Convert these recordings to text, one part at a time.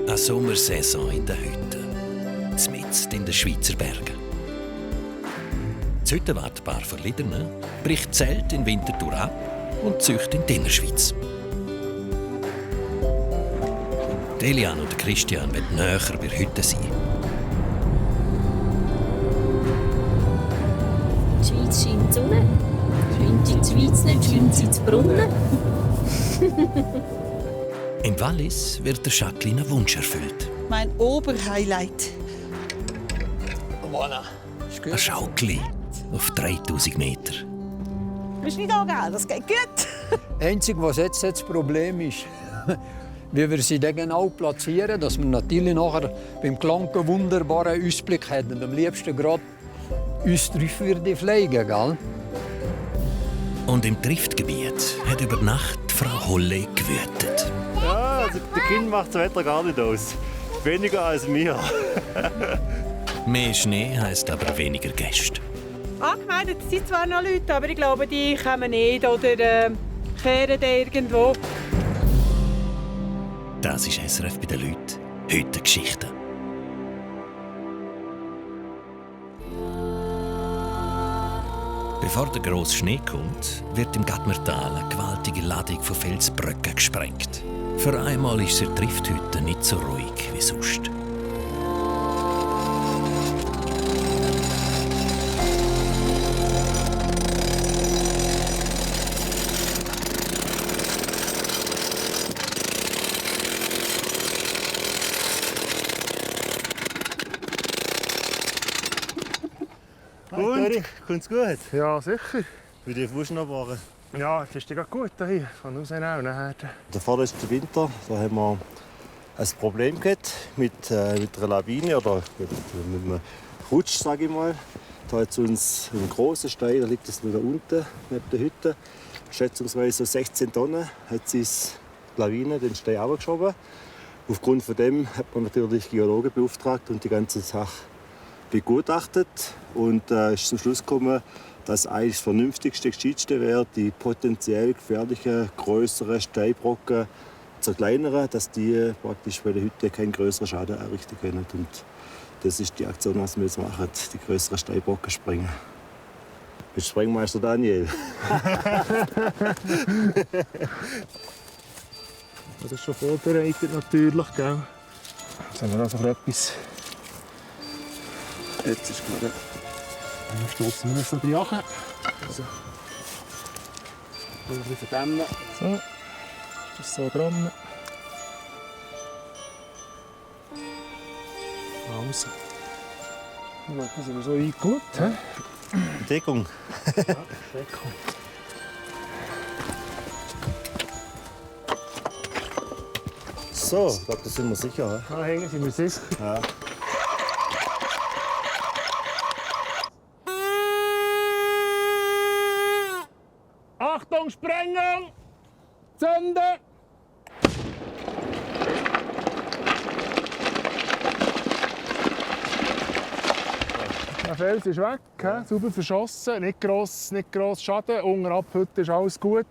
Eine Sommersaison in den Hütten, mitten in den Schweizer Bergen. Das Hüttenwartpaar Verliedene bricht Zelt in Winterthur ab und zieht in die Innerschweiz. Eliane und Christian wollen näher bei der Hütte sein. In der Schweiz scheint die Sonne. Scheint in der Schweiz nicht, scheint sie zu Brunnen. Im Wallis wird der Jacqueline Wunsch erfüllt. Mein Oberhighlight. Voilà. Ein Schaukli auf 3000 Meter. Bist du nicht angehen? Das geht gut. Das Einzige, was jetzt das Problem ist, wie wir sie dann genau platzieren, dass wir natürlich nachher beim Klanken wunderbaren Ausblick haben und am liebsten gerade uns drauf würde fliegen, gell? Und im Triftgebiet hat über Nacht Frau Holle gewütet. Ja, also der Kind macht das Wetter gar nicht aus. Weniger als mir. Mehr Schnee heisst aber weniger Gäste. Angemeldet sind zwar noch Leute, aber ich glaube, die kommen nicht oder kehren irgendwo. Das ist SRF bei den Leuten. Heute Geschichte. Bevor der grosse Schnee kommt, wird im Gattmertal eine gewaltige Ladung von Felsbrücken gesprengt. Für einmal ist der Trifthütte nicht so ruhig wie sonst. Und? Kommt's gut? Ja, sicher. Wie die Fuß noch waren. Ja, das ist ja gut hier. Von uns auch nachher. Da vorne ist der Winter. Da haben wir ein Problem gehabt mit einer Lawine oder mit einem Rutsch, sage ich mal. Da hat es uns einen grossen Stein, da liegt es da unten neben der Hütte. Schätzungsweise 16 Tonnen hat sie die Lawine den Stein abgeschoben. Aufgrund von dem hat man natürlich Geologen beauftragt und die ganze Sache begutachtet und ist zum Schluss gekommen, dass eigentlich das vernünftigste, gescheiteste wäre, die potenziell gefährlichen, größeren Steinbrocken zu zerkleinern, dass die praktisch bei der Hütte keinen größeren Schaden errichten können. Und das ist die Aktion, was wir jetzt machen, die größeren Steinbrocken sprengen. Mit Sprengmeister Daniel. Das ist schon vorbereitet natürlich, gell? Jetzt haben wir also etwas. Jetzt ist gut. Dann stoßen wir das noch rein. So. Ein bisschen verdämmen. So. Ist das so dran? Also. Dann sind wir so eingeschaut. Deckung. Ja, Deckung. So, ich glaube, da sind wir sicher. Da hängen sind wir sicher. Ja. Achtung, Sprengung! Zünden! Der Fels ist weg, sauber verschossen, nicht gross Schaden. Unterhalb heute ist alles gut.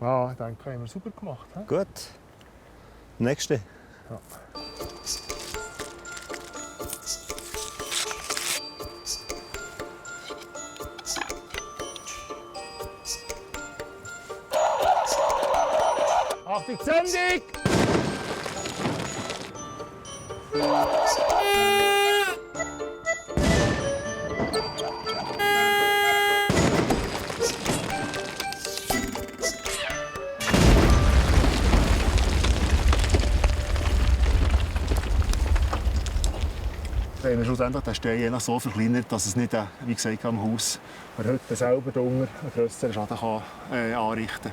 Ja, ich denke, haben wir sauber gemacht. Gut. Nächste. Ja. Achtung, Zündung! Dann haben wir schlussendlich den Stein so verkleinert, dass es nicht, wie gesagt, am Haus der Hütte selber drunter einen grösseren Schaden kann, anrichten kann.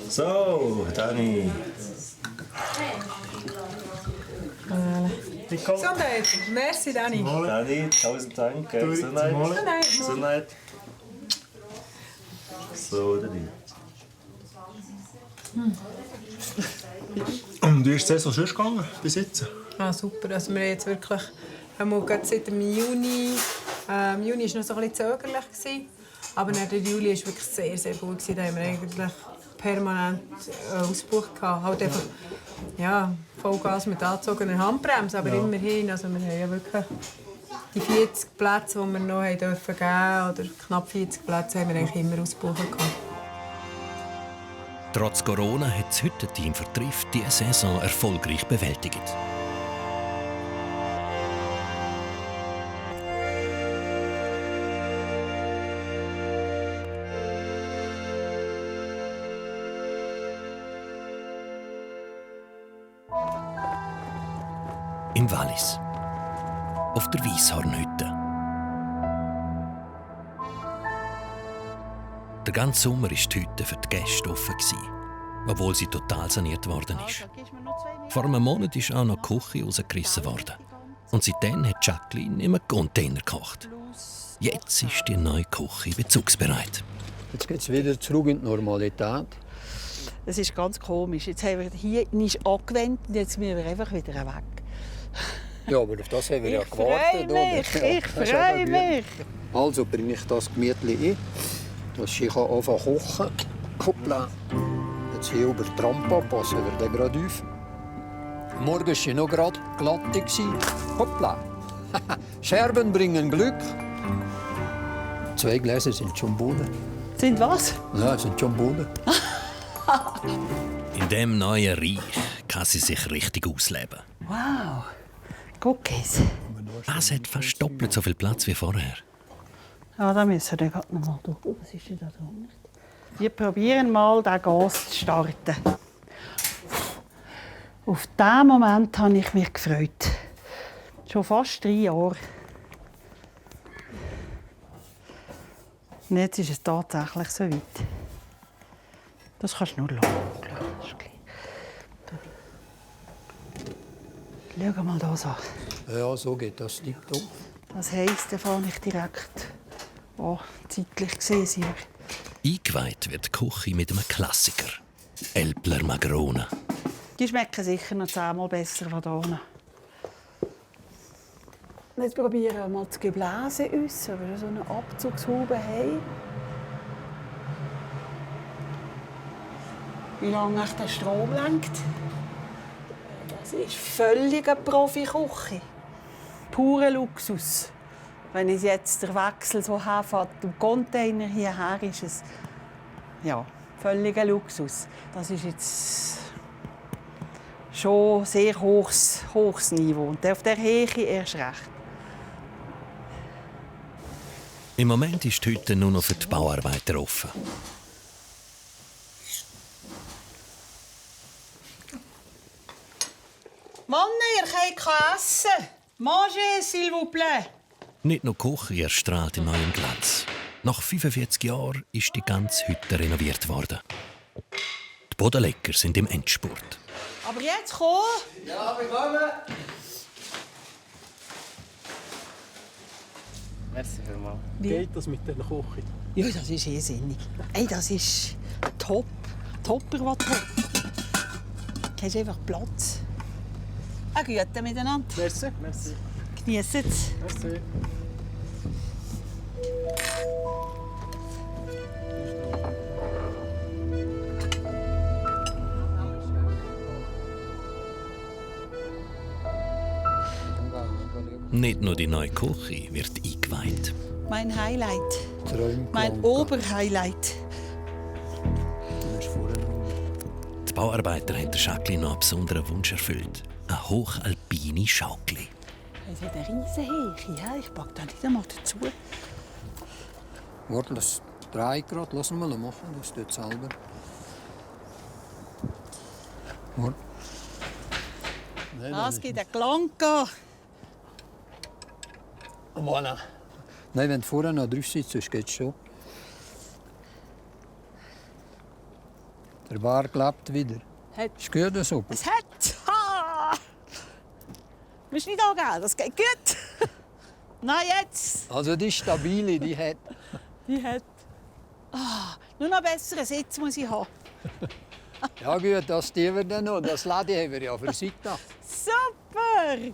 So, Dani. Gesundheit. Merci, Dani. Dani, 1000 Dank. Gesundheit. Gesundheit. So, Dani. Und wie ist die Saison schon gegangen bis jetzt? Ah, super. Also wir haben jetzt wirklich gerade seit dem Juni. Juni war noch so ein bisschen zögerlich. Aber der Juli war wirklich sehr, sehr gut. Da haben wir eigentlich permanent Ausbuch gehabt. Halt einfach, ja, Vollgas mit angezogener Handbremse, aber immerhin. Also wir haben ja wirklich die 40 Plätze, die wir noch geben durften, oder knapp 40 Plätze, haben wir eigentlich immer ausgebucht gehabt. Trotz Corona hat das Hüttenteam für Trift diese Saison erfolgreich bewältigt. Im Wallis. Auf der Weisshornhütte. Der ganze Sommer war die Hütte für die Gäste offen, obwohl sie total saniert worden ist. Vor einem Monat ist auch noch die Küche rausgerissen worden. Und seitdem hat Jacqueline im Container gekocht. Jetzt ist die neue Küche bezugsbereit. Jetzt geht es wieder zurück in die Normalität. Das ist ganz komisch. Jetzt haben wir hier nicht angewendet und jetzt müssen wir einfach wieder weg. Ja, aber auf das haben wir ja Ich gewartet. freue mich. Also bringe ich das Gemütli ein, dass ich anfangen kochen. Hoppla. Jetzt hier über die Rampe passen wir den gerade auf. Morgen war noch gerade glatt. Hoppla. Scherben bringen Glück. 2 Gläser sind schon Boden. Sind was? Ja, sind schon Boden. In diesem neuen Reich kann sie sich richtig ausleben. Wow. Cookies. Es hat fast doppelt so viel Platz wie vorher. Ja, da müssen wir gerade noch mal durch. Oh, was ist denn da drin? Wir probieren mal, den Gas zu starten. Auf diesen Moment habe ich mich gefreut. Schon fast 3 Jahre. Und jetzt ist es tatsächlich so weit. Das kannst du nur schauen. Schau mal das an. Ja, so geht das nicht. Das heisst, da fahre ich direkt zeitlich gesehen sind wir. Eingeweiht wird die Küche mit einem Klassiker. Elbler Magrone. Die schmecken sicher noch 10-mal besser von hier. Jetzt probieren wir mal zu gebläsen uns, ob wir so eine Abzugshaube haben. Wie lange der Strom lenkt. Das ist völlig eine Profi-Küche. Purer Luxus. Wenn ich jetzt den Wechsel so herfahre, im Container hierher, ist es völliger Luxus. Das ist jetzt schon sehr hohes Niveau. Und auf der Höhe erst recht. Im Moment ist die Hütte nur noch für die Bauarbeiter offen. Mann, ihr könnt essen. Mangez, s'il vous plaît. Nicht nur die Küche erstrahlt in neuem Glanz. Nach 45 Jahren ist die ganze Hütte renoviert worden. Die Bodenleger sind im Endspurt. Aber jetzt komm! Ja, wir kommen. Merci vielmals. Wie? Geht das mit der Küche? Ja, das ist irrsinnig. Ey, das ist top. Topper, was top. Du hast einfach Platz. Eine Gute miteinander. Merci. Merci. Genießt es. Merci. Nicht nur die neue Küche wird eingeweiht. Mein Highlight. Mein Oberhighlight. Die Bauarbeiter haben der Jacqueline noch einen besonderen Wunsch erfüllt. Eine hochalpine Schaukel. Es hat eine riesige Heche. Ich packe da nicht einmal dazu. Warte, das dreht gerade. Lass mal machen. Das tut selber. Warte. Nein, Es gibt einen Klanke. Voilà. Nein, wenn du vorher noch drauf sitzt, geht es schon. Der Bar klappt wieder. Ist gut so. Es hat. Ha! Willst du nicht angeben? Das geht gut. Nein, jetzt. Also die stabile, die hat. Die hat. Nur noch einen besseren Sitz muss ich haben. Ja gut, das tun wir dann noch. Das Lade haben wir ja für sich da. Super!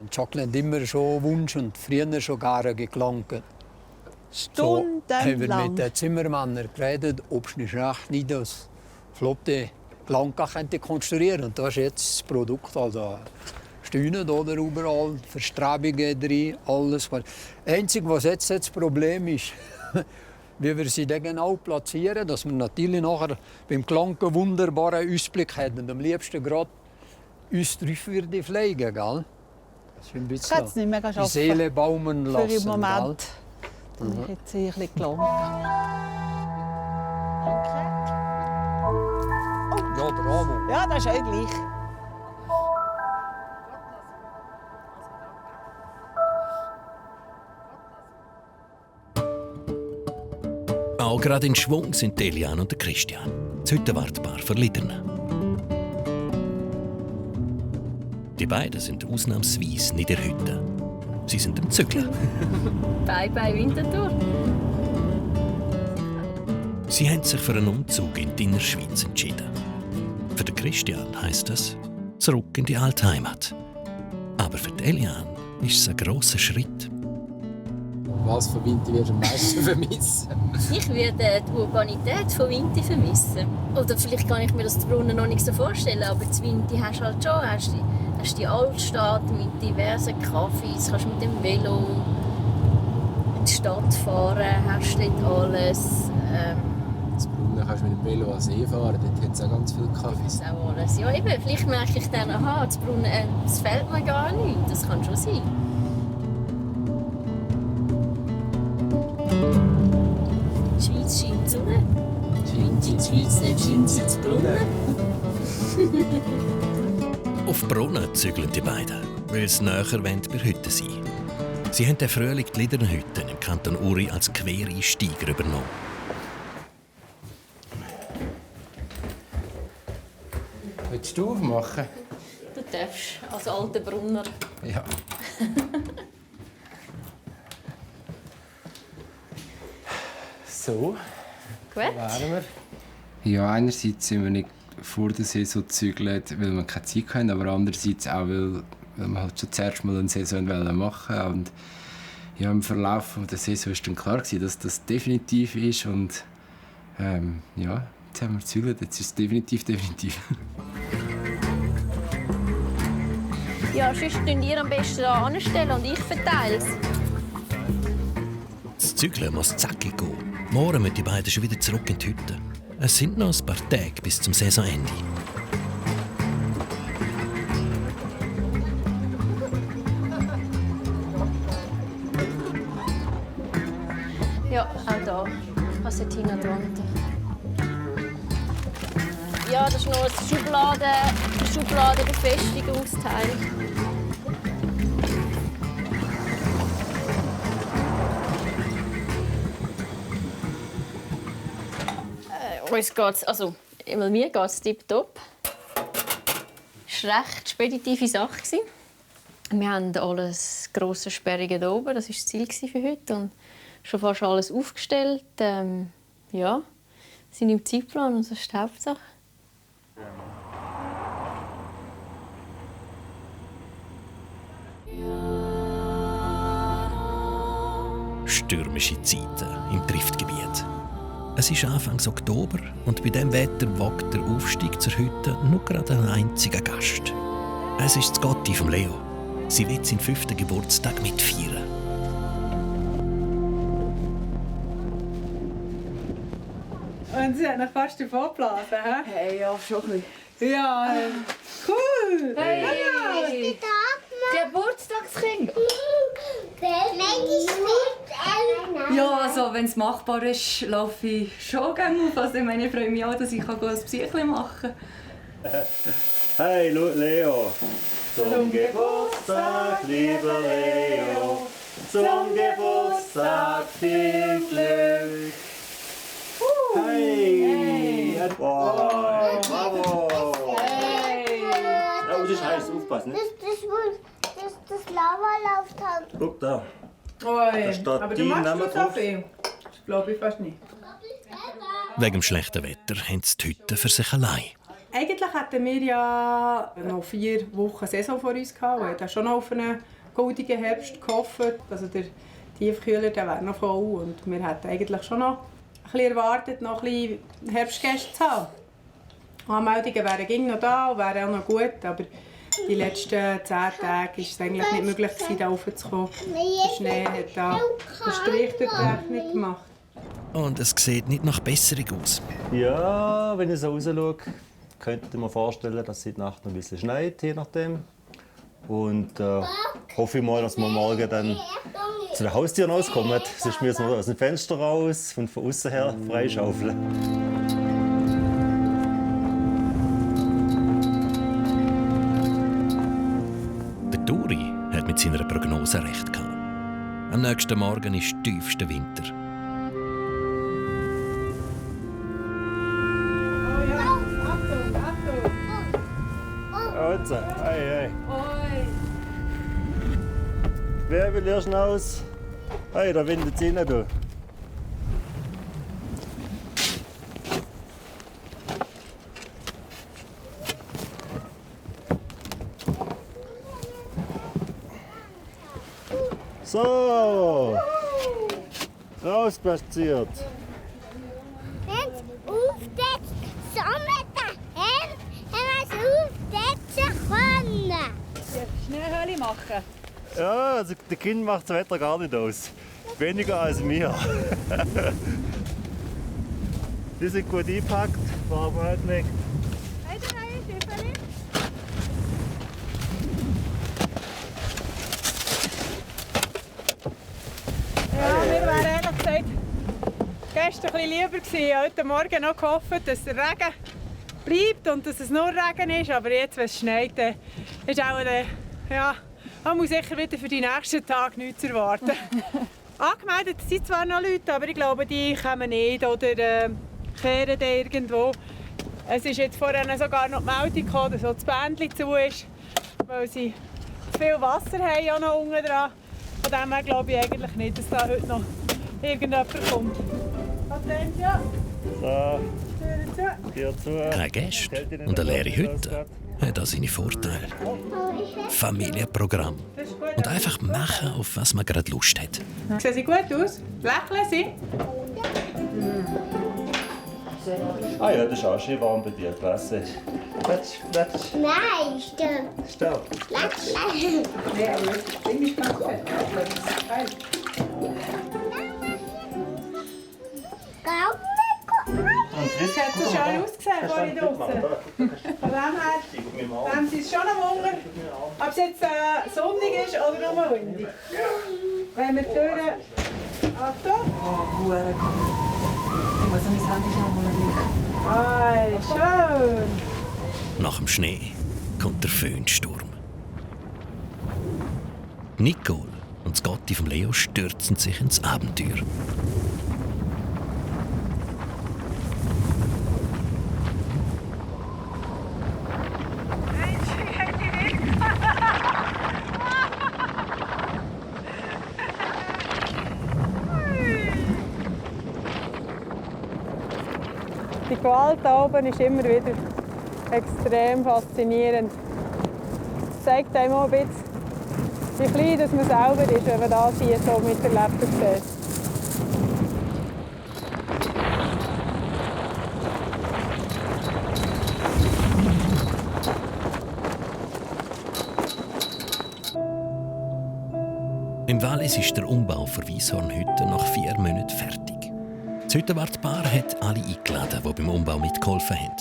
Und Jacqueline hat immer schon Wunsch und früher schon gerne geklankt. So haben wir Stundenlang. mit den Zimmermännern geredet, ob es nicht recht nicht das flotte Planka könnte konstruieren. Und das ist jetzt das Produkt. Also Stühlen oder überall, Verstrebungen drin, alles. Das Einzige, was jetzt das Problem ist, wie wir sie dann genau platzieren, dass wir natürlich nachher beim Klang einen wunderbaren Ausblick haben. Und am liebsten gerade uns drauf würde pflegen, gell? Das ist ein Ich bisschen kann es nicht mega die schaffen. Seele baumen lassen. Für den Moment. Gell? Dann hat es ein bisschen gelangt. Ja, bravo. Ja, das ist auch gleich. Auch gerade in Schwung sind Eliane und der Christian. Das Hüttenwartpaar für Liederna. Die beiden sind ausnahmsweise nicht in der Hütte. Sie sind am Zügeln. Bye bye Winterthur. Sie haben sich für einen Umzug in die Innerschweiz entschieden. Für den Christian heisst das zurück in die alte Heimat. Aber für die Eliane ist es ein grosser Schritt. Was von Winter wirst du am meisten vermissen? Ich werde die Urbanität von Winti vermissen. Oder vielleicht kann ich mir das zu Brunnen noch nicht so vorstellen, aber zu Winti hast du halt schon. Hast die Altstadt mit diversen Cafés, kannst mit dem Velo in die Stadt fahren, hast dort alles. Das Brunnen kannst du mit dem Velo an See fahren, dort hat es auch ganz viele Kaffees. Das ist auch alles. Ja, eben, vielleicht merke ich dann, aha, das Brunnen, das fällt mir gar nicht. Das kann schon sein. Die Schweiz scheint die Sonne. Scheint in die Schweiz nicht, scheint sie zu Brunnen. Auf Brunnen zügeln die beiden, weil sie näher bei der Hütte sein wollen. Sie haben den Frühling die Liedernhütten im Kanton Uri als Quereinsteiger übernommen. Willst du aufmachen? Du darfst, als alter Brunner. Ja. So, Gut. wären wir. Ja, einerseits sind wir nicht vor der Saison gezügelt, weil wir keine Zeit hatten, aber andererseits auch, weil wir halt schon zuerst mal eine Saison machen wollten. Und ja, im Verlauf der Saison war dann klar, dass das definitiv ist. Und ja, jetzt haben wir gezügelt, jetzt ist es definitiv. Ja, sonst könnt ihr am besten da anstellen und ich verteile es. Das Zügeln muss zackig gehen. Morgen müssen die beiden schon wieder zurück in die Hütte. Es sind noch ein paar Tage bis zum Saisonende. Ja, auch da. Assetina drunter. Ja, das ist noch das Schubladenbefestigungsteil. Uns geht's, also mir geht es tipptopp. Es war eine recht speditive Sache. Wir haben alles grosse Sperrungen hier oben, das war das Ziel für heute. Und schon fast alles aufgestellt. Ja, sind im Zeitplan und das ist die Hauptsache. Stürmische Zeiten im Triftgebiet. Es ist Anfang Oktober und bei diesem Wetter wagt der Aufstieg zur Hütte nur gerade ein einziger Gast. Es ist die Gotti von Leo. Sie will seinen 5. Geburtstag mitfeiern. Und sie haben fast vorgeblasen, hä? Hey, ja, schon ein bisschen. Ja, cool! Hey! Geburtstagskind! Ja, also wenn es machbar ist, laufe ich schon gerne auf. Also, ich meine, ich freue mich auch, dass ich ein Psychchen machen kann. Hey Leo, zum Geburtstag, lieber Leo, zum Geburtstag viel Glück. Hey! Wow, bravo! Ja, das heißt aufpassen. Das Lava läuft halt. Guck da. Oi, Da steht aber du dein machst Name so drauf. viel. Das glaube ich fast nicht. Wegen dem schlechten Wetter haben sie die Hütte für sich allein. Eigentlich hatten wir ja noch 4 Wochen Saison vor uns gehabt. Wir haben schon auf einen goldigen Herbst gehofft. Also die Tiefkühler, der wäre noch voll. Und wir hätten eigentlich schon noch ein bisschen erwartet, noch ein bisschen Herbstgäste zu haben. Anmeldungen wären noch da und wären auch noch gut, aber die letzten 10 Tage war es eigentlich nicht möglich, da raufzukommen. Der Schnee hat da einen Strich durch die Rechnung gemacht. Und es sieht nicht nach Besserung aus. Ja, wenn ich so raus schaue, könnte ich mir vorstellen, dass es heute Nacht noch ein bisschen schneit, je nachdem. Und hoffe ich mal, dass wir morgen dann zu den Haustieren rauskommen. Sonst müssen wir aus dem Fenster raus und von außen her freischaufeln. Der Turi hat mit seiner Prognose recht gehabt. Am nächsten Morgen ist tiefster Winter. Also, hey. Wer will erst raus? Hey, da windet es rein, du. So, rausspaziert. Wenn es aufdeckt, sammelt daheim, wenn wir es aufdecken können. Schneehöhle machen. Ja, also der Kind macht das Wetter gar nicht aus. Weniger als mir. Die sind gut eingepackt, fahren wir halt weg. Ja, wir wären ehrlich gesagt gestern ein bisschen lieber gewesen. Heute Morgen noch gehofft, dass der Regen bleibt und dass es nur Regen ist. Aber jetzt, wenn es schneit, ist auch man muss sicher wieder für die nächsten Tage nichts erwarten. Angemeldet sind zwar noch Leute, aber ich glaube, die kommen nicht oder kehren dann irgendwo. Es ist jetzt vorhin sogar noch die Meldung gekommen, dass das Bändchen zu ist, weil sie zu viel Wasser haben ja noch unten dran. Von dem her glaube ich eigentlich nicht, dass da heute noch irgendjemand kommt. Attention! So, Tür zu. Tür zu. Keine Gäste und eine leere Hütte hat auch seine Vorteile. Familienprogramm. Und einfach machen, auf was man gerade Lust hat. Sehen sie gut aus? Lächeln sie? Ah ja, das ist auch schön warm bei dir. Klasse. Platsch. Nein, stopp. Stopp. Lächeln. Nee, aber das Ding ist ganz gut. Das hat so schön ausgesehen vorhin draußen. Von dem her haben sie es schon am Hunger, ob es jetzt sonnig ist oder nur windig. Wenn wir die Türen... Achtung! Ich muss mein Handy schon mal Ei, schön! Nach dem Schnee kommt der Föhnsturm. Nicole und das Gotti von Leo stürzen sich ins Abenteuer. Die Gewalt da oben ist immer wieder extrem faszinierend. Es zeigt einem auch ein bisschen, wie klein dass man selber ist, wenn man das hier so miterlebt sieht. Im Wallis ist der Umbau für Weisshornhütte nach 4 Monaten fertig. Das Hüttenwartpaar hat alle eingeladen, die beim Umbau mitgeholfen haben.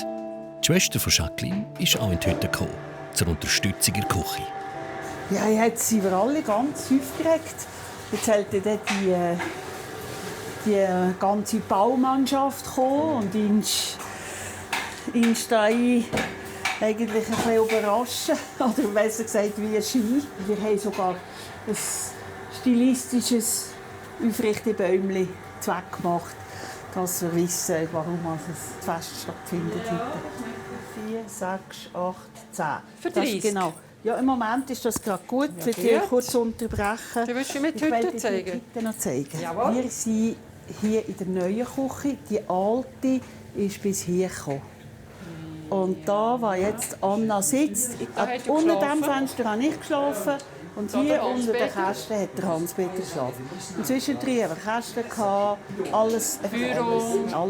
Die Schwester von Jacqueline ist auch in die Hütte gekommen, zur Unterstützung in der Küche. Ja, jetzt sind wir alle ganz aufgeregt. Jetzt sollte dann die ganze Baumannschaft kommen und uns da eigentlich ein bisschen überraschen. Oder besser gesagt, wie ein Ski. Wir haben sogar ein stilistisches Aufrichtebäumchen zweckgemacht, dass wir wissen, warum das Fest stattfindet heute. 4, 6, 8, 10. Für Das 30? genau. Ja, im Moment ist das gerade gut. Ich will dich kurz unterbrechen. Du willst mir die Hütte zeigen? Hütte noch zeigen. Jawohl. Wir sind hier in der neuen Küche. Die alte ist bis hier gekommen. Und da, wo jetzt Anna sitzt, Da hat du unter geschlafen? diesem Fenster habe ich geschlafen. Und hier unter den Kästen hat der Hans-Peter geschlafen. Und zwischendrin haben wir Kästen gehabt, alles war da.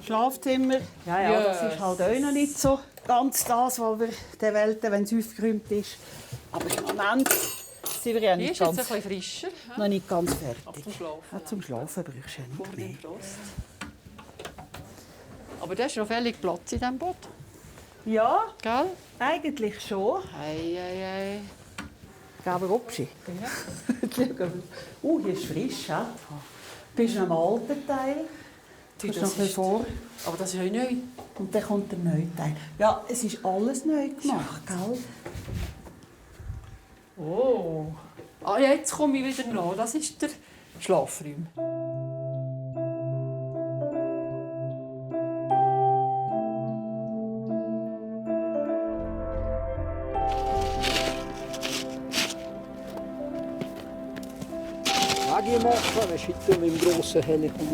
Schlafzimmer, das ist halt auch noch nicht so ganz das, was wir der Welt, wenn es aufgeräumt ist. Aber im Moment sind wir ja nicht ganz, ein frischer. noch nicht ganz fertig. Zum Schlafen brauchst du ja nicht mehr. Aber da ist noch völlig Platz in diesem Boot. Ja, Gell? eigentlich schon. Ei. Aber Obschi. Hier ist frisch. Du bist noch am alten Teil. Du bist noch ein bisschen vor. Aber das ist ja neu. Und dann kommt der neue Teil. Ja, es ist alles neu gemacht, gell? Oh. Jetzt komme ich wieder nach. Das ist der Schlafraum. Maggi machen, wir schütten mit dem grossen Helikopter.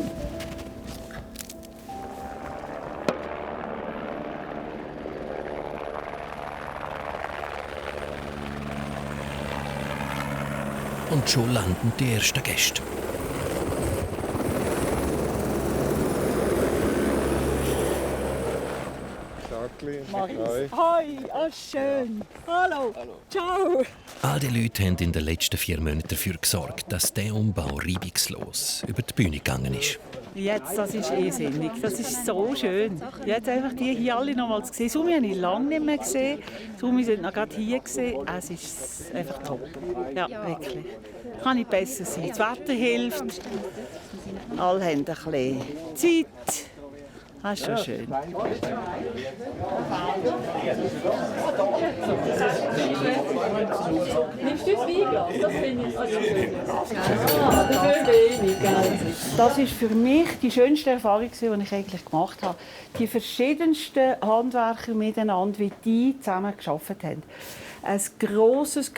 Und schon landen die ersten Gäste. Hoi, schön. Hallo. Ciao. All die Leute haben in den letzten 4 Monaten dafür gesorgt, dass der Umbau reibungslos über die Bühne gegangen ist. Jetzt, das ist sinnig. Das ist so schön. Jetzt einfach die hier alle noch mal gesehen. Sumi habe ich lange nicht mehr gesehen. Sumi sind noch gerade hier gesehen. Es ist einfach top. Ja, wirklich. Kann nicht besser sein. Das Wetter hilft. Alle haben ein bisschen Zeit. Das ist schon schön. Nimmst du das Weinglas? Das finde ich Das war für mich die schönste Erfahrung, die ich eigentlich gemacht habe. Die verschiedensten Handwerker miteinander, wie die zusammen gearbeitet haben. Ein grosses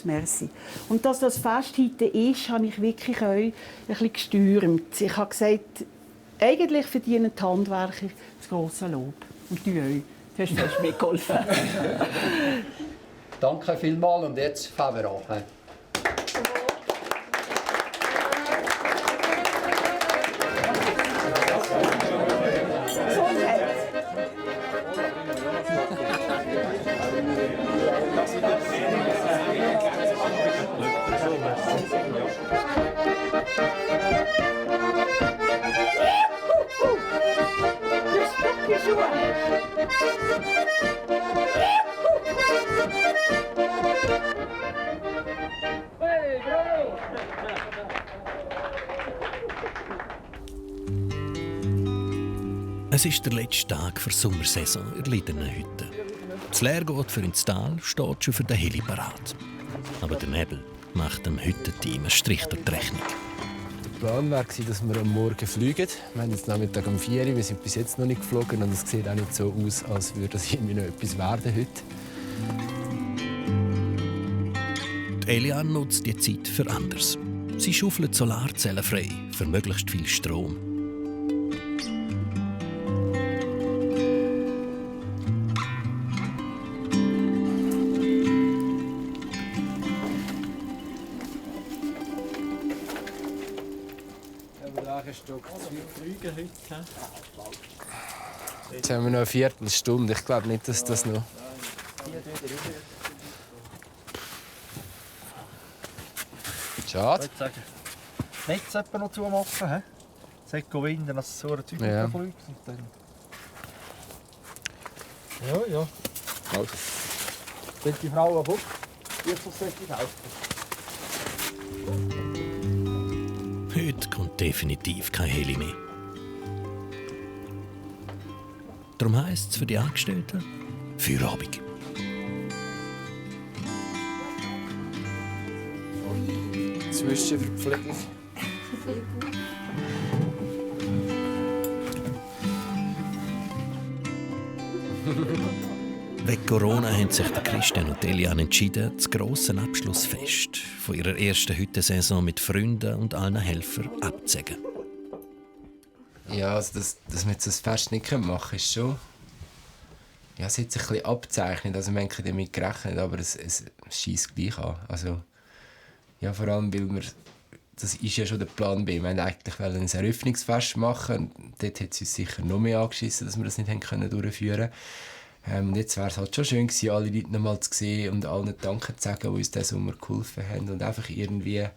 Merci. Und dass das Fest heute ist, habe ich wirklich auch ein bisschen gestürmt. Ich habe gesagt, eigentlich verdienen die Handwerker das grosse Lob. Und du auch. Du hast fest mitgeholfen. Danke vielmals und jetzt fangen wir an. Es ist der letzte Tag der Sommersaison in der Liedernenhütte. Das Leergut für ins Tal steht schon für den Heli parat. Aber der Nebel macht dem Hüttenteam einen Strich durch die Rechnung. Der Plan war, dass wir am Morgen fliegen. Wir haben jetzt Nachmittag um 4 Uhr. Wir sind bis jetzt noch nicht geflogen und es sieht auch nicht so aus, als würde das irgendwie noch etwas werden heute. Die Eliane nutzt die Zeit für anderes. Sie schaufelt Solarzellen frei für möglichst viel Strom. Jetzt haben wir noch eine Viertelstunde. Ich glaube nicht, dass das noch... Schade. Netz noch zumachen, es hat Wind, dass so ein Zeug Ja. fliegt. Ja. Also. Wenn die Frau auf jetzt sollte ich helfen. Heute kommt definitiv kein Heli mehr. Darum heisst es für die Angestellten Feierabend. Zwischenverpflegung. Wegen Corona haben sich der Christian und Eliane entschieden, das grosse Abschlussfest von ihrer ersten Hüttensaison mit Freunden und allen Helfern abzusagen. Ja, also dass wir jetzt das Fest nicht machen können, ist schon ja, es hat sich ein bisschen abzeichnet. Also man hat damit gerechnet, aber es scheisst gleich an. Also, ja, vor allem, weil das ist ja schon der Plan B. Wir wollten eigentlich ein Eröffnungsfest machen. Dort hat es uns sicher noch mehr angeschissen, dass wir das nicht durchführen können. Und jetzt wäre es halt schon schön gewesen, alle Leute noch mal zu sehen und allen Danke zu sagen, die uns diesen Sommer geholfen haben. Und einfach irgendwie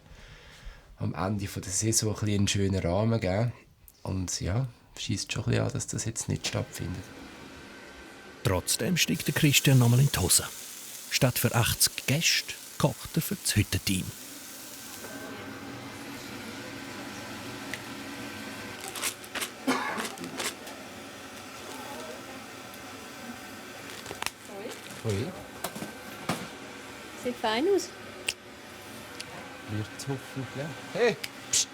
am Ende der Saison einen schönen Rahmen geben. Und ja, scheisst schon ein bisschen an, dass das jetzt nicht stattfindet. Trotzdem steigt der Christian nochmal in die Hose. Statt für 80 Gäste kocht er für das Hüttenteam. Ui. Sieht fein aus. Wird hoffentlich. Hey! Psst.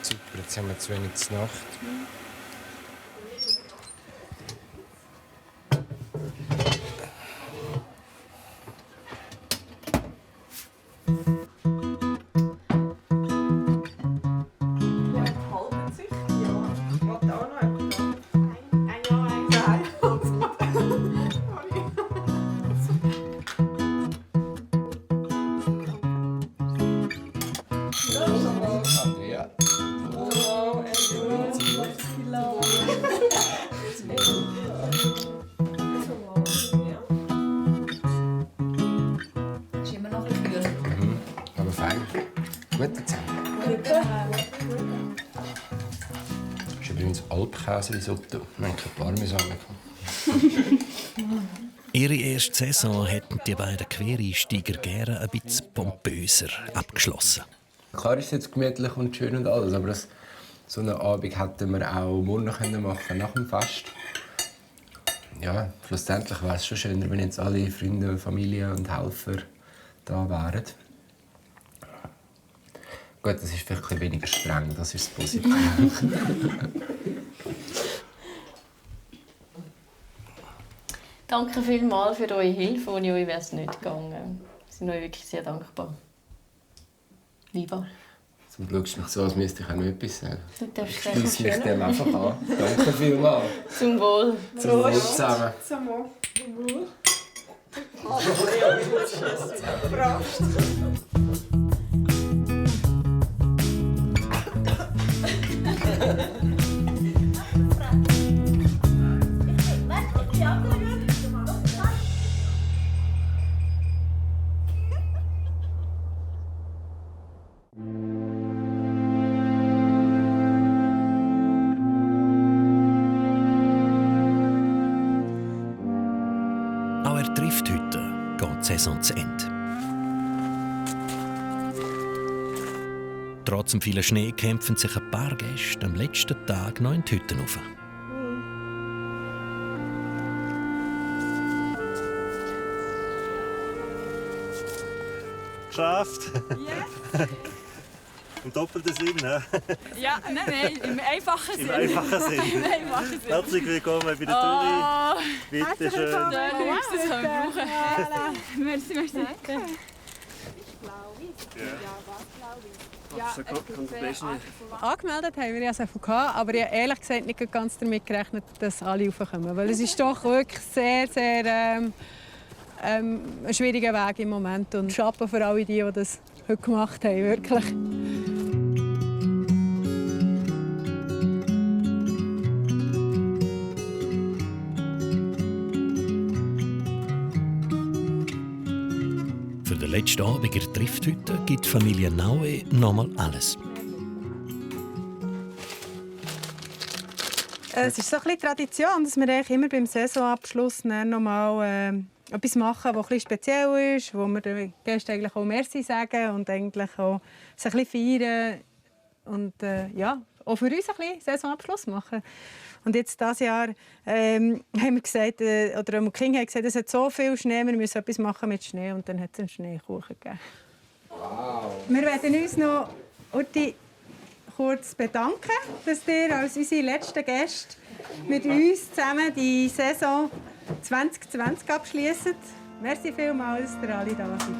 Super, jetzt haben wir zu wenig zur Nacht. Aber fein. Gute Zeit. Das ist übrigens Alpkäse-Risotto. Wir haben kein Parmesan bekommen. Ihre erste Saison hätten die beiden Quereinsteiger gerne ein bisschen pompöser abgeschlossen. Klar ist es jetzt gemütlich und schön und alles, aber so einen Abend hätten wir auch morgen machen nach dem Fest. Ja, schlussendlich wäre es schon schöner, wenn jetzt alle Freunde, Familie und Helfer da wären. Gut, das ist vielleicht ein bisschen weniger streng, das ist das Positive. Danke vielmals für eure Hilfe. Ohne euch wäre es nicht gegangen. Wir sind euch wirklich sehr dankbar. Lieber. Zum schaust du mich so, als müsste ich auch noch etwas sagen. Du darfst Ich schliesse mich dem einfach an. Danke vielmals. Zum Wohl. Zum Wohl zusammen. Zum Wohl. Auch er trifft heute, geht die Saison zu Ende. Trotz dem vielen Schnee kämpfen sich ein paar Gäste am letzten Tag noch in die Hütten auf. Geschafft! Ja. Im doppelten Sinn, ne? Ja, nein, im einfachen Sinn. Im einfachen Sinn. Im einfachen Sinn. Herzlich willkommen bei der Touri. Bitte schön. Das können wir brauchen. Merci, merci. Angemeldet haben wir ja SFK, aber ich habe ehrlich gesagt nicht ganz damit gerechnet, dass alle raufkommen. Weil es ist doch wirklich sehr, sehr ein schwieriger Weg im Moment. Und Chapeau für alle die das heute gemacht haben, wirklich. Für den letzten Abend in der Trifthütte gibt die Familie Naue nochmal alles. Es ist so ein bisschen Tradition, dass wir eigentlich immer beim Saisonabschluss noch mal etwas machen, das ein bisschen speziell ist, wo wir den Gästen eigentlich auch Merci sagen und eigentlich auch ein bisschen feiern und ja, auch für uns ein bisschen Saisonabschluss machen. Und jetzt dieses Jahr haben wir gesagt, oder King hat gesagt, es hat so viel Schnee, wir müssen etwas machen mit Schnee und dann hat es einen Schneekuchen gegeben. Wow. Wir werden uns noch kurz bedanken, dass ihr als unsere letzten Gäste mit uns zusammen die Saison 2020 abschließt. Merci vielmals, dass ihr alle da seid.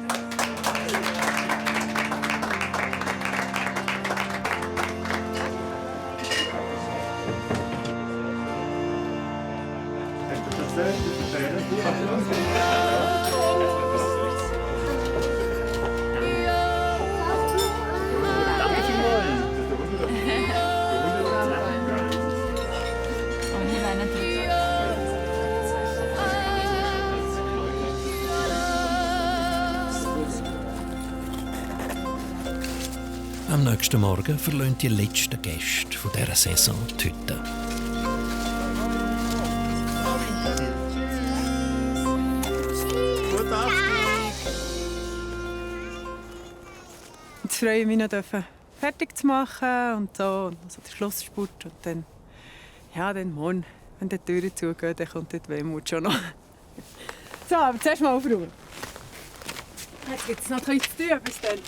Am nächsten Morgen verlassen die letzten Gäste von dieser Saison die Hütte. Jetzt freue ich mich noch, fertig zu machen und so. Und also der Schlussspurt. Und dann, ja, dann morgen, wenn die Türen zugehen, dann kommt die Wehmut schon noch. So, aber zuerst mal aufräumen. Jetzt gibt es noch etwas zu tun, bis dann.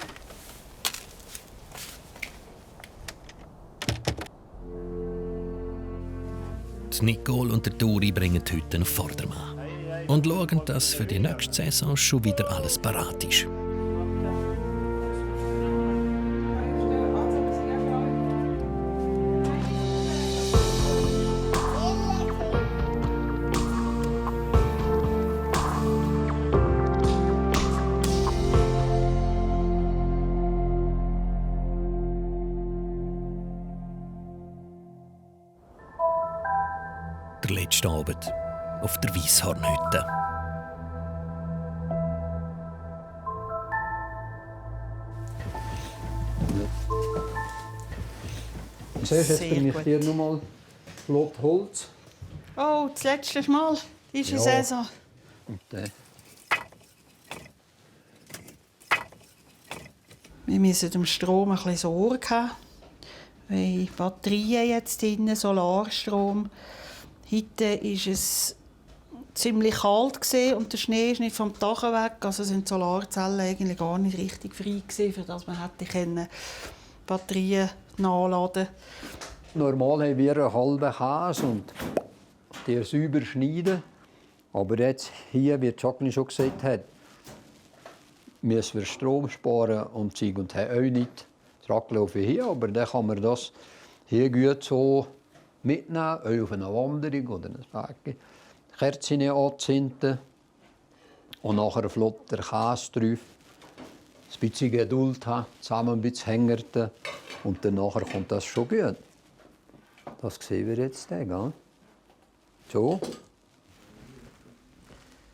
Die Nicole und der Turi bringen die Hütte auf Vordermann und schauen, dass für die nächste Saison schon wieder alles parat ist. Der letzte Abend auf der Weisshornhütte. Siehst, jetzt Sehr bringe ich gut. dir noch mal flott Holz. Oh, das letzte Mal diese Ja. Saison. Und Wir müssen dem Strom ein bisschen Sorge haben. Weil Batterien jetzt drin, Solarstrom. Heute war es ziemlich kalt und der Schnee ist nicht vom Dach weg. Also sind die Solarzellen eigentlich gar nicht richtig frei gewesen, für das man hätte Batterien nachladen. normal haben wir einen halben Käse und den sauber schneiden. Aber jetzt hier, wie Jacqueline schon gesagt hat, müssen wir Strom sparen und Zeug und haben auch nicht das Raclaufen hier. Aber dann kann man das hier gut so mitnehmen, auch auf eine Wanderung oder ein Weg. Kerzen anzünden und nachher flott der Käse drauf. Ein bisschen Geduld haben, zusammen ein bisschen hängen und dann nachher kommt das schon gut. Das sehen wir jetzt, gell? So.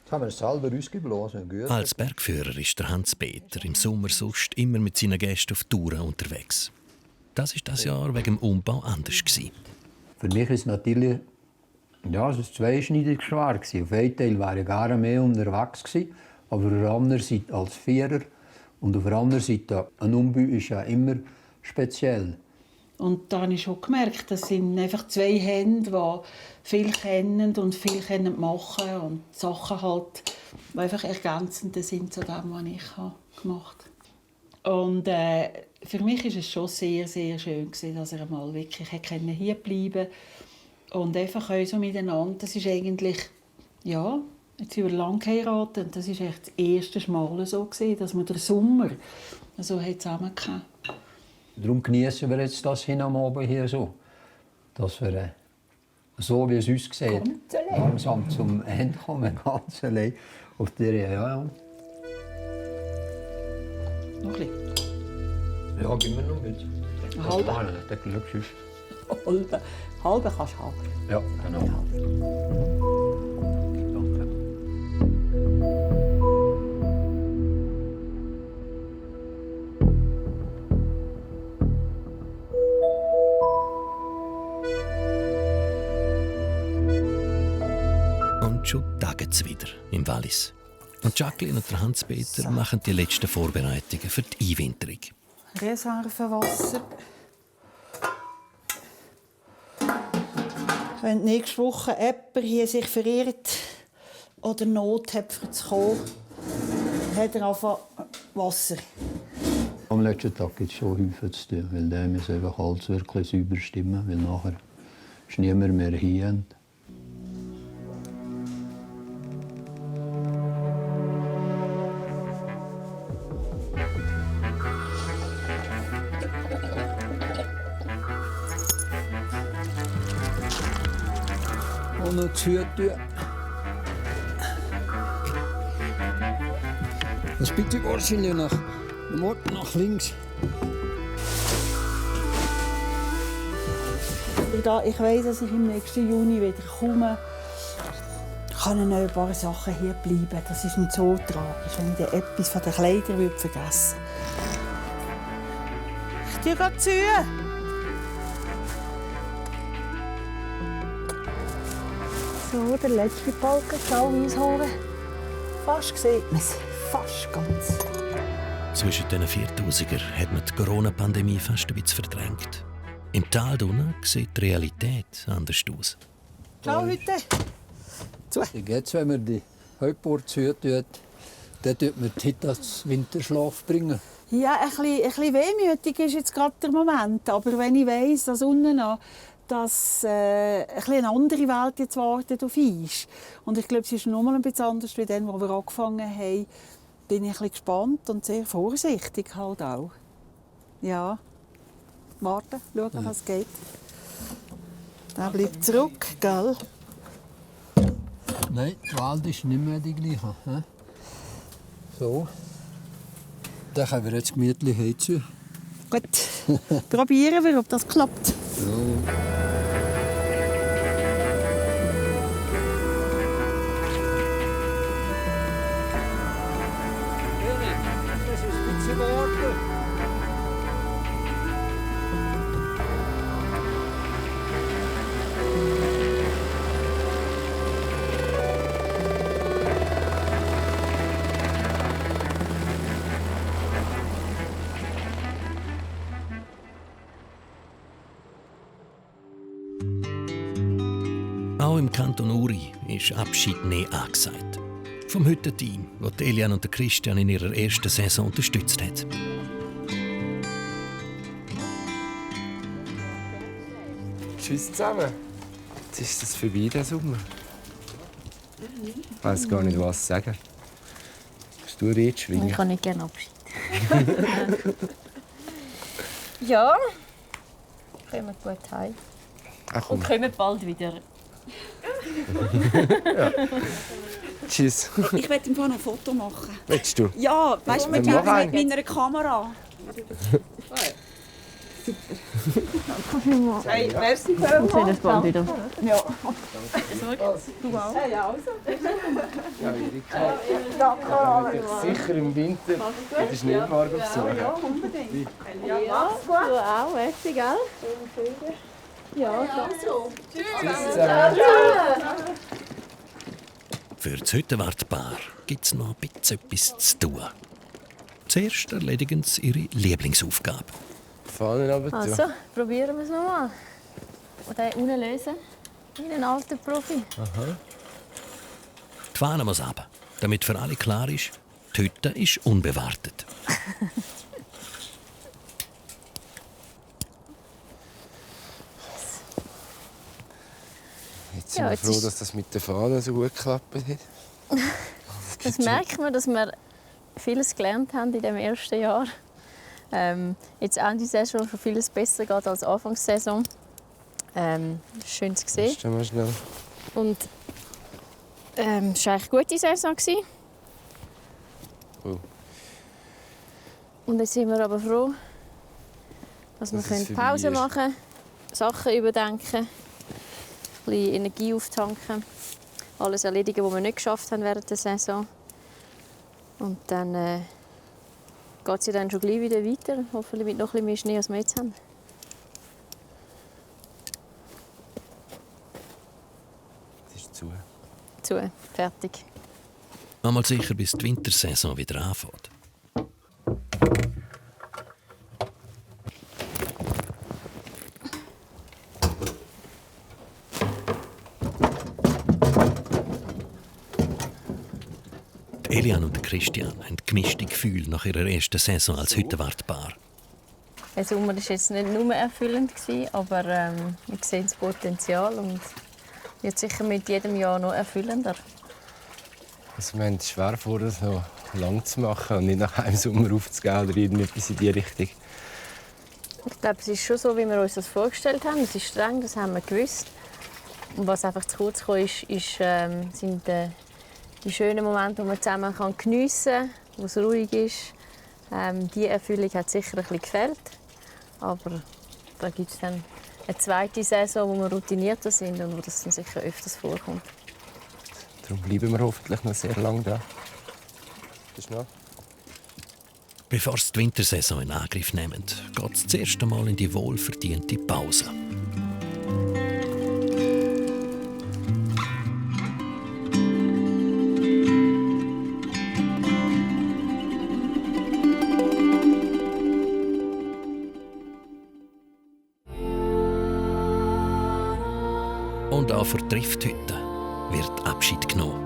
Jetzt haben wir es selber ausgeblasen. Gut. Als Bergführer ist der Hans-Peter im Sommer sonst immer mit seinen Gästen auf Touren unterwegs. Das war das Jahr wegen dem Umbau anders. Für mich ist es natürlich es ist zweischneidig schwer. Auf einen Teil wäre ich gerne mehr unterwegs gewesen, aber auf der anderen Seite als Vierer. Und auf der anderen Seite, ein Umbau ist ja immer speziell. Und da habe ich schon gemerkt, das sind einfach zwei Hände, die viel kennen und viel machen können und Sachen halt, die einfach ergänzend sind zu dem, was ich gemacht habe. Und für mich war es schon sehr, sehr schön, dass er mal wirklich hier bleiben konnte. Und einfach so miteinander, das ist eigentlich, ja, jetzt sind wir lang geheiratet und das war echt das erste Mal so, dass wir den Sommer so zusammen hatten. Darum genießen wir jetzt das hin am Abend hier so. Dass wir so, wie es uns sieht, langsam zum Ende kommen, ganz allein. Auf der, ja. Noch ein bisschen. Ja, gib mir noch mit. Eine halbe? Der Glück ist. Halbe kannst du haben. Ja, genau. Und schon tagen es wieder im Wallis. Und Jacqueline und der Hans-Peter machen die letzten Vorbereitungen für die Einwinterung. Reservewasser. Wenn nächste Woche jemand hier sich verirrt oder Not hat, für zu kommen, hat er einfach Wasser. Am letzten Tag gibt es schon häufig zu tun, weil der muss einfach alles wirklich sauber stimmen, weil nachher ist niemand mehr hier. Und noch zu tun. Das bitte wahrscheinlich nach Norden, nach links. Ich weiss, dass ich im nächsten Juni wieder komme. Kann ich noch ein paar Sachen hier bleiben. Das ist nicht so tragisch, wenn ich dann etwas von den Kleidern vergessen würde. Ich gehe zu. So, der letzte Balken, Schau-Eishoren. Fast sieht man es. Fast ganz. Zwischen den 4000er hat man die Corona-Pandemie fast ein bisschen verdrängt. Im Tal unten sieht die Realität anders aus. Ciao, heute. Wie geht's, wenn man die Hauptbord zutut? Dann tut man die Hit als Winterschlaf bringen. Ja, ein bisschen wehmütig ist jetzt gerade der Moment. Aber wenn ich weiss, dass unten noch dass eine andere Welt jetzt wartet auf uns. Und ich glaube, es ist noch mal ein bisschen anders als dann, wo wir angefangen haben. Bin ich ein bisschen gespannt und sehr vorsichtig halt auch. Ja. Warten, schauen, was geht. Der bleibt zurück, gell? Nein, die Welt ist nicht mehr die gleiche. He? So. Dann können wir jetzt gemütlich heizen. Gut, probieren wir, ob das klappt. So. Das ist ein bisschen warten. Auch im Kanton Uri ist Abschied nehmen angesagt. Vom Hüttenteam, das Elian und Christian in ihrer ersten Saison unterstützt hat. Tschüss zusammen. Jetzt ist das vorbei, der Sommer. Ich weiß gar nicht, was sagen. Kannst du Rede schwingen? Ich kann nicht gerne Abschied. Ja, kommen gut heim. Ach, Und kommen bald wieder. Ja. Tschüss. Ich will im Fall noch ein Foto machen. Willst du? Ja, weißt du, mit meiner Kamera. Super. Hey, merci für Und sehen uns bald wieder. Ja. Du auch? Ja, also. Ja, Erika. Danke. Sicher im Winter in der Schneemark aufsuchen. Ja, unbedingt. Ja, du auch. Merci, gell? Ja, so. Tschüss. Für das Hüttenwartpaar gibt es noch ein bisschen etwas zu tun. Zuerst erledigen sie ihre Lieblingsaufgabe. Fahnen runter. Also, probieren wir es nochmal. Und den unten lösen. Wie ein alter Profi. Aha. Die Fahne muss runter, damit für alle klar ist, die Hütte ist unbewartet. Jetzt sind wir froh, dass das mit der Fahne so gut geklappt hat. Das merkt man, dass wir vieles gelernt haben in dem ersten Jahr. Jetzt Ende Saison schon vieles besser geht als Anfangssaison. Schön zu sehen. Stell mal schnell. Und es war eigentlich eine gute Saison. Oh. Und jetzt sind wir aber froh, dass wir Pause machen können, Sachen überdenken, ein bisschen Energie auftanken, alles erledigen, was wir nicht geschafft haben während der Saison. Und dann geht es ja dann schon gleich wieder weiter, hoffentlich mit noch ein bisschen mehr Schnee, als wir jetzt haben. Es ist zu. Zu, fertig. Einmal sicher, bis die Wintersaison wieder anfängt. Elian und Christian haben gemischte Gefühle nach ihrer ersten Saison als Hüttenwartpaar. Der Sommer war jetzt nicht nur erfüllend, aber wir sehen das Potenzial und wird sicher mit jedem Jahr noch erfüllender. Also wir haben es schwer vor, das noch lang zu machen und nicht nach einem Sommer aufzugehen oder irgendetwas in die Richtung. Ich glaube, es ist schon so, wie wir uns das vorgestellt haben. Es ist streng, das haben wir gewusst. Und was einfach zu kurz kam, sind die schönen Momente, die man zusammen geniessen kann. wo es ruhig ist. Die Erfüllung hat sicher ein bisschen gefehlt. Aber da gibt es dann eine zweite Saison, wo wir routinierter sind und wo das dann sicher öfters vorkommt. Darum bleiben wir hoffentlich noch sehr lange da. Bis noch. Bevor sie die Wintersaison in Angriff nehmen, geht es das erste Mal in die wohlverdiente Pause. Und auch für die Trifthütte wird Abschied genommen.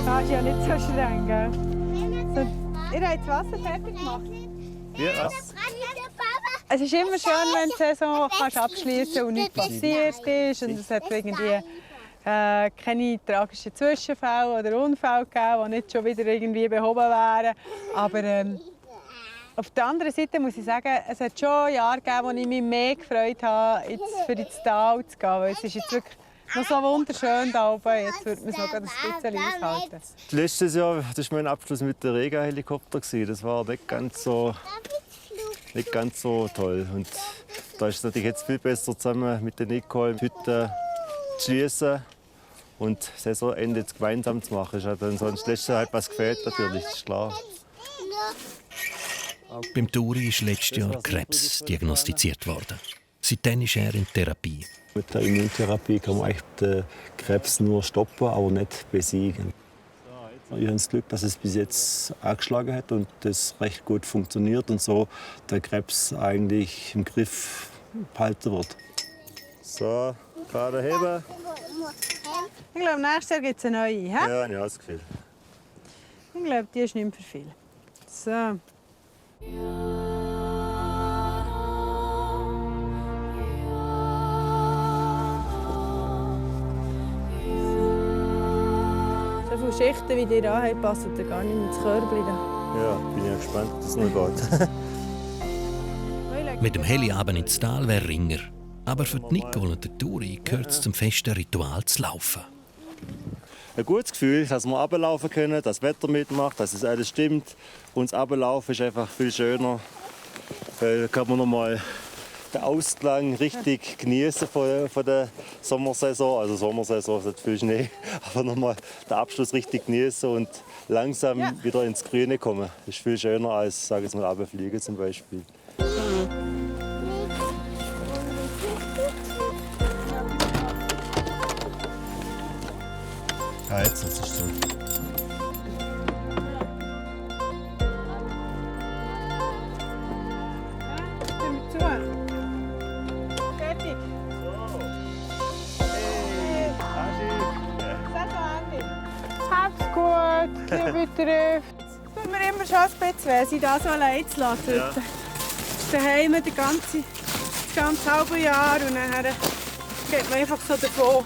Das ist ja nicht so streng, gell? So, ihr habt das Wasser fertig gemacht? Ja, was? Es ist immer schön, wenn die Saison abschließen kann und nichts passiert ist. Und es hat irgendwie keine tragischen Zwischenfälle oder Unfälle gegeben, die nicht schon wieder irgendwie behoben wären. Aber auf der anderen Seite muss ich sagen, es hat schon Jahre gegeben, wo ich mich mehr gefreut habe, jetzt für ins Tal zu gehen. Weil es ist jetzt wirklich noch so wunderschön da oben. Jetzt würde man es noch ein bisschen aushalten. Letztes Jahr das war mein Abschluss mit dem Rega-Helikopter. Das war nicht ganz so toll. Und da ist es natürlich jetzt viel besser, zusammen mit der Nicole die Hütte zu schließen und das Saisonende gemeinsam zu machen. Es hat dann sonst letztes Jahr etwas gefehlt, natürlich, das ist klar. Beim Turi ist letztes Jahr Krebs diagnostiziert worden. Seitdem ist er in Therapie. Mit der Immuntherapie kann man den Krebs nur stoppen, aber nicht besiegen. Ich habe das Glück, dass es bis jetzt angeschlagen hat und das recht gut funktioniert und so der Krebs eigentlich im Griff behalten wird. So, gerade heben. Ich glaube, nächstes Jahr gibt es eine neue. He? Ja, ich habe das Gefühl. Ich glaube, die ist nicht mehr für viel. So. So viele Schichten, wie die da haben, passen da gar nicht mehr ins Körbchen. Ja, bin ich gespannt, dass es noch geht. Mit dem Heliabend ins Tal wäre ringer. Aber für die Nicole und den Turi gehört es zum festen Ritual zu laufen. Ein gutes Gefühl, dass wir runterlaufen können, dass das Wetter mitmacht, dass es alles stimmt. Und das Runterlaufen ist einfach viel schöner. Weil kann man noch mal den Ausklang richtig genießen von der Sommersaison. Also Sommersaison ist nicht viel Schnee, aber noch mal den Abschluss richtig genießen und langsam wieder ins Grüne kommen. Das ist viel schöner als, sage ich mal, runterfliegen zum Beispiel. Ja, jetzt ist es so. Fertig. Hab's gut, liebe Trift. Es tut mir immer schon ein bisschen weh, sie da so allein zu lassen. Ja. Daheim das ganze halbe Jahr und dann geht man einfach so davon.